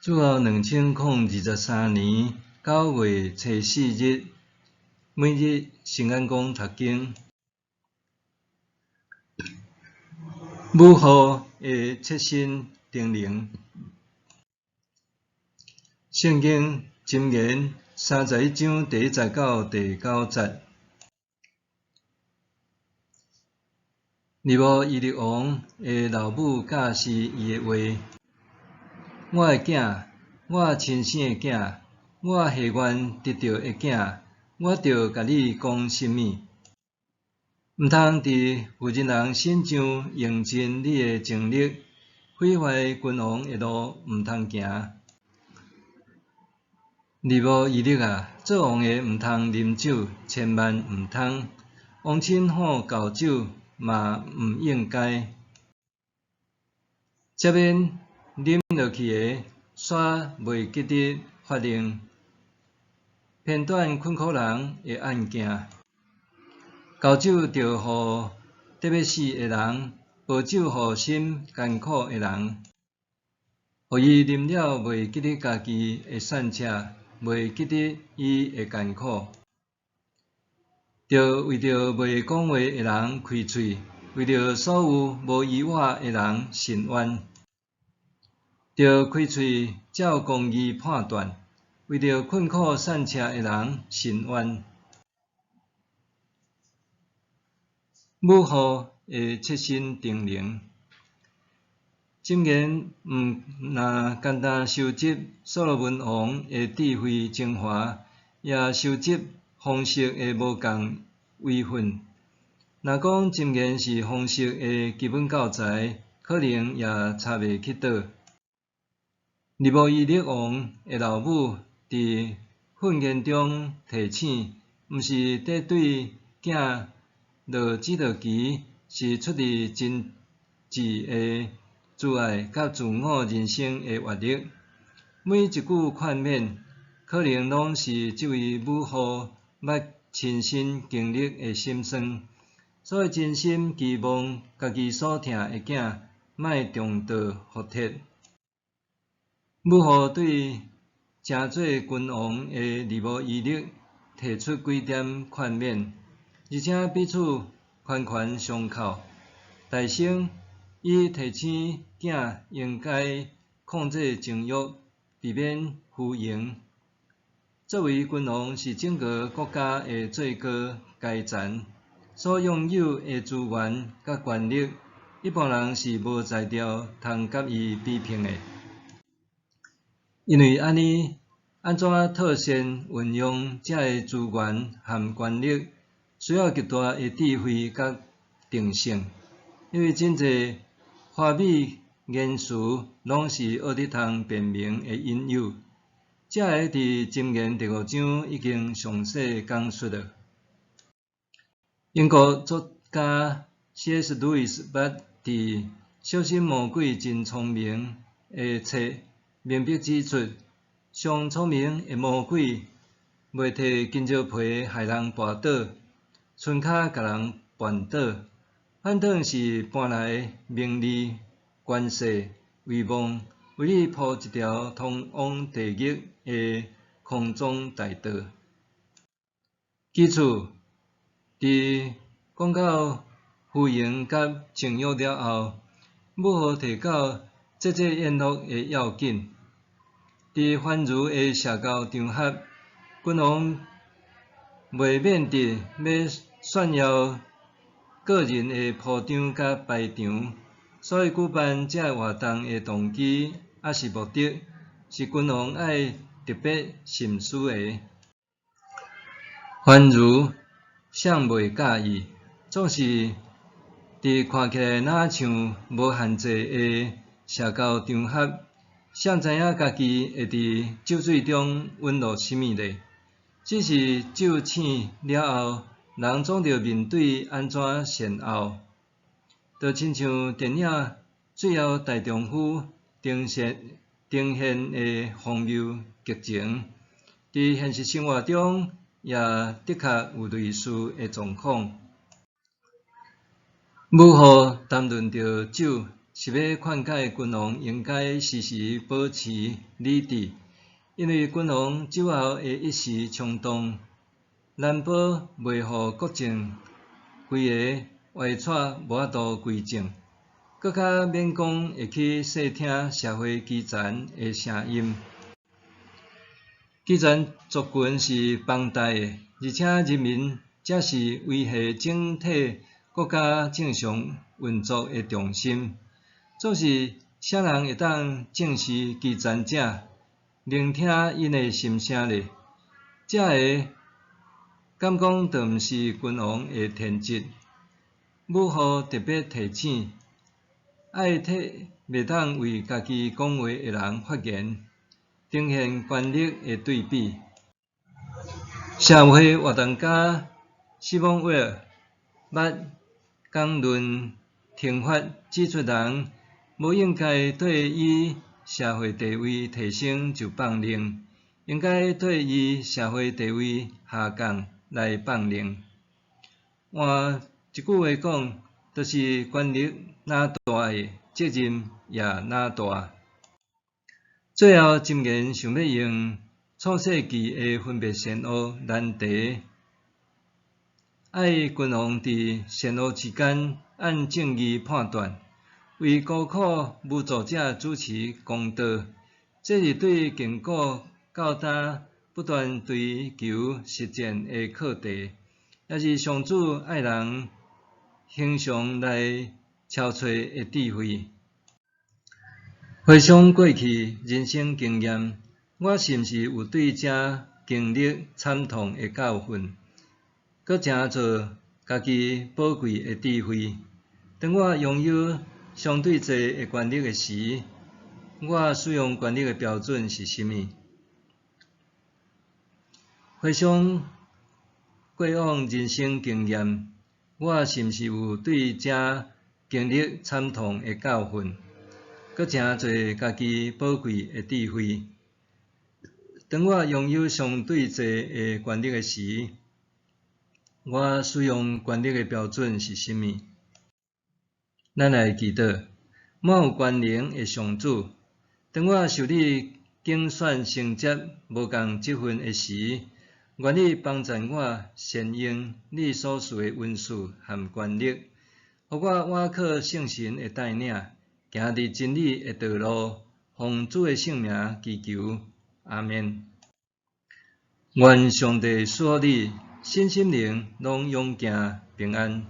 主後2023年9月初4日，每日聖眼光讀經。母後的切身叮嚀。聖經箴言31章第1節到第9節。尼布乙尼王的老母教示伊的話：我的囝，我親生的囝，我下願得著的囝，我著共你講什物？毋通佇婦人人身上用盡你的精力，毀壞君王的路毋通行。尼布乙尼啊，做王的毋通啉酒，千萬毋通；王親好厚酒嘛毋應該。才免啉落去的，煞袂記得法令，偏斷困苦人的案件。厚酒著予得欲死的人，薄酒予心艱苦的人，予伊啉了袂記得家己的散赤，袂記得伊的艱苦。著為著袂講話的人開喙，為著所有無依倚的人伸冤。著開喙照公義判斷，為著困苦散赤的人伸冤。母後的切身叮嚀，箴言毋若簡單收集所羅門王的智慧精華，也收集皇室的無仝遺訓。若講箴言是皇室的基本教材，可能也差袂去佗。尼布乙尼王的老母佇訓言中提醒，毋是佇對囝落指導棋，是出自真摯的慈愛佮自我人生的閱歷。每一句勸勉，可能攏是這位母後捌親身經歷的心酸，所以真心期望家己所疼的囝莫重蹈覆轍。母後對成做君王的尼布乙尼提出幾點勸勉，而且彼此環環相扣。大聲伊提醒囝應該控制情慾，避免虛榮。作為君王是整個國家的最高階層，所擁有的資源佮權力，一般人是無才調通佮伊比拼的。因為按呢，按怎妥善運用這个資源和權力，需要極大的智慧佮定性。因為真濟華美言辭攏是僫得通辯明的引誘。這个佇箴言第五章已經詳細講述了。英國作家 C.S. 路易斯捌佇《小心魔鬼真聰明》的冊明白指出，上聰明的魔鬼袂提香蕉皮害人跋倒，伸跤共人絆倒，反轉是搬來名利、權勢、威望，為你鋪一條通往地獄的空中大道。其次，佇講到虛榮佮情慾了後，母後提到節制宴樂的要緊。佇繁縟的社交場合，君王袂免得欲炫耀個人的鋪張佮排場，所以舉辦這个活動的動機抑是目的，是君王愛特別深思的。繁縟，誰袂佮意？總是佇看起來若像無限制的社交場合，誰知影家己會佇酒醉中隕落啥物咧？只是酒醒了後，人總著面對按怎善後，就親像電影《最後大丈夫》呈現呈現的荒謬劇情，佇現實生活中也的確有類似的狀況。母後談論著酒，是欲勸戒君王應該時時保持理智，因為君王酒後會一時衝動，難保袂予國政規个歪掣無法度歸正，閣較免講會去細聽社會基層的聲音。基層族群是龐大的，而且人民才是維繫整體國家正常運作的重心。總是啥人會當正視基層者，聆聽𪜶的心聲呢？這个敢講就毋是君王的天職。母后特別提醒，愛替袂當為家己講話的人發言，呈現權力的對比。社會活動家史蒙威爾捌講論懲罰，指出人無應該對伊社會地位提升就放任，應該對伊社會地位下降來放任。換一句話講，就是權力若大的責任也若大。最後，箴言想欲用創世記的分別善惡難題，愛君王佇善惡之間按正義判斷，為孤苦無助者主持公道。這是對亙古到今不斷追求實踐的課題，也是上主愛人恆常來搜揣的智慧。回想過去人生經驗，我是毋是有對這經歷慘痛的教訓，閣成做家己寶貴的智慧？當我擁有相對濟的權力的時，我使用權力的標準是啥物？回想過往人生經驗，我是毋是有對這經歷慘痛的教訓，閣成做家己寶貴的智慧？當我擁有相對濟的權力的時，我使用權力的標準是啥物？咱來祈禱，滿有權能的上主，當我受你揀選承接無仝職分的時，願你幫贊我善用你所賜的恩賜和權力，予我倚靠聖神的帶領，行佇真理的道路，奉主的聖名祈求，阿們。願上帝賜福你，身心靈攏勇健平安。